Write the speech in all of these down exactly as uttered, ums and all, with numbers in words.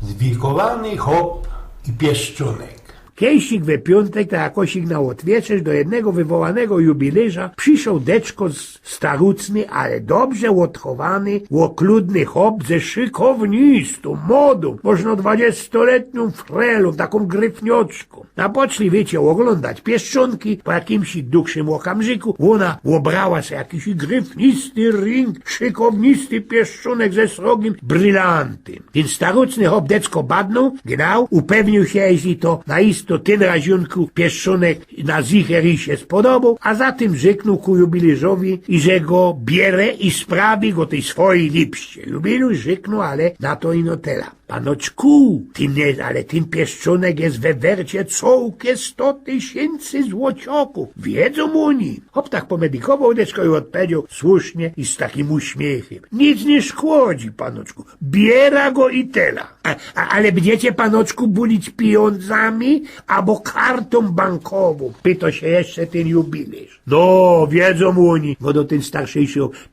Zwiekowany chop i pieszczonek. Kejsik we piōntek, tak jak kosik na ôtwierzesz, do jednego wywołanego jubilyjŏ przyszoł deczko z- starucny, ale dobrze ôdchowany, ôkludny chop ze szykownistōm, młodōm, możno dwadziestoliytniōm frelōm, takōm gryfnioczkōm. Na poczli, wiycie, ôglōndać pieszczōnki, po jakimś dugszym ôkamrzyku ôna ôbrała se jakiś gryfnisty ring, szykownisty pieszczonek ze srogim brylantym. Tyn starucny chop deczko badnōł, genau, upewniōł sie, jeźli to na isto tyn raziōnku pieszczonek na zicher ji sie spodoboł, a zatym rzyknōł ku jubilyjŏwi, iże go biere i sprawi go tyj swojij lipście. Jubilyjōsz rzyknōł, ale na to ino tela: „Panoczku, tyn je, ale tyn pieszczonek je we wercie cołkie sto tysiyncy złocioków. Wiedzōm ô nim?” Chop tak pomedikowoł deczko i ôdpowiedzioł słusznie i z takim uśmiechym: „Nic niy szkodzi, panoczku, biera go i tela. A, a, ale bydziecie, panoczku, bōlić pijōndzami abo kartōm bankowōm?” pytoł sie jeszcze tyn jubilyjŏsz. „No, wiedzōm ô nim”, gŏdŏ tyn starszy,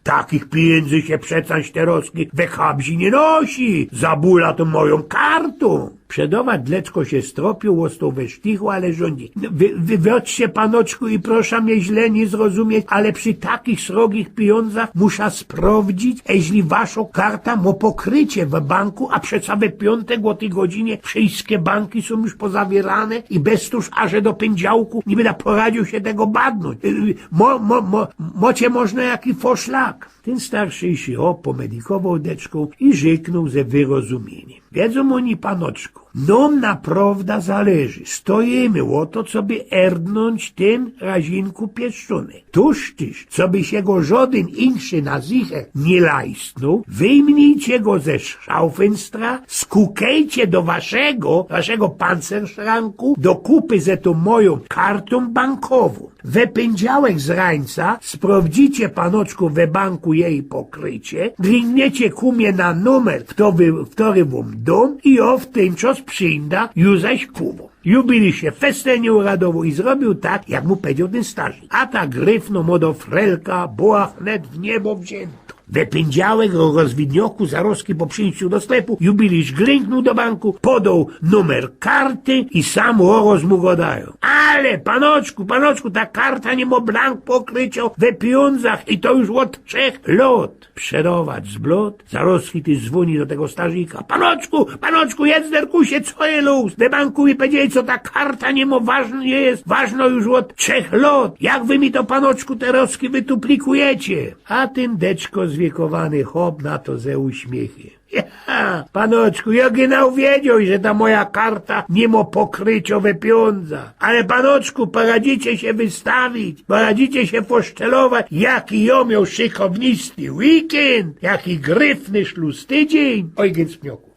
„takich pijyndzy sie przeca terŏzki we kabzi niy nosi, zabula to mojōm kartōm”. Przedŏwŏć deczko sie stropiōł, ôstoł we sztychu, ale rzōndzi: „No, wy, wybaczcie, panoczku, i proszã mie źle niy zrozumieć, ale przi takich srogich pijōndzach musza sprŏwdzić, eźli waszŏ karta mŏ pokrycie we banku, a przeca we piōntek ô tyj godzinie wszyjske banki sōm już pozawiyrane i bez to, aże do pyndziałku niy byda poradziōł sie tego badnōńć. Y, y, mo, mo, mo, mocie możno jaki foszlak?” Tyn starszy chop pomedikowoł deczko i rzyknōł ze wyrozumiyniym: „Wiedzōm ô nim, panoczku, nōm naprŏwda zależy. Stojymy ô to, coby erdnōńć tyn razinku pieszczonek. Tōż tyż, coby sie go żŏdyn inszy na zicher niy lajstnōł, wyjmnijcie go ze szaufinstra, skukejcie do waszego, waszego pancerszranku, do kupy ze tōm mojōm kartōm bankowōm. We pyndziałek z rańca sprŏwdzicie, panoczku, we banku jeji pokrycie, dryngniecie ku mie na numer, wtory, wtory wōm dōm, i jŏ w tyn czas przijda ju zaś ku wōm”. Jubilyjŏsz sie festynnie uradowoł i zrobiōł tak, jak mu powiedzioł tyn starszy. A ta gryfno młodŏ frelka była wnet w niebo wziynto. We pyndziałek ô rozwidnioku, zarŏzki po przijściu do sklepu, jubilyjŏsz grynknōł do banku, podoł numer karty i sam ôroz mu gŏdajōm: „Ale, panoczku, panoczku, ta karta niy mŏ blank pokryciŏ we pijōndzach, i to już ôd trzech lŏt”. Przedŏwŏć zblŏd, zarŏzki tyż zwōni do tego starzika: „Panoczku, panoczku, jedz derkusie, co je lōs? We banku mi powiedzieli, co ta karta niy mŏ ważno, niy je ważno już ôd trzech lŏt. Jak wy mi to, panoczku, terŏzki wytuplikujecie?” A tyn deczko zwiekowany chop na to ze uśmiechy: „Ja, panoczku, jŏ genau wiedzioł, że ta moja karta niy mŏ pokryciŏ we pijōndzach. Ale, panoczku, poradzicie sie wystawić, poradzicie sie foszczelować, jaki jŏ mioł szykownisty weekend, jaki gryfny szlustydziyń?” Ojgyn Smioku.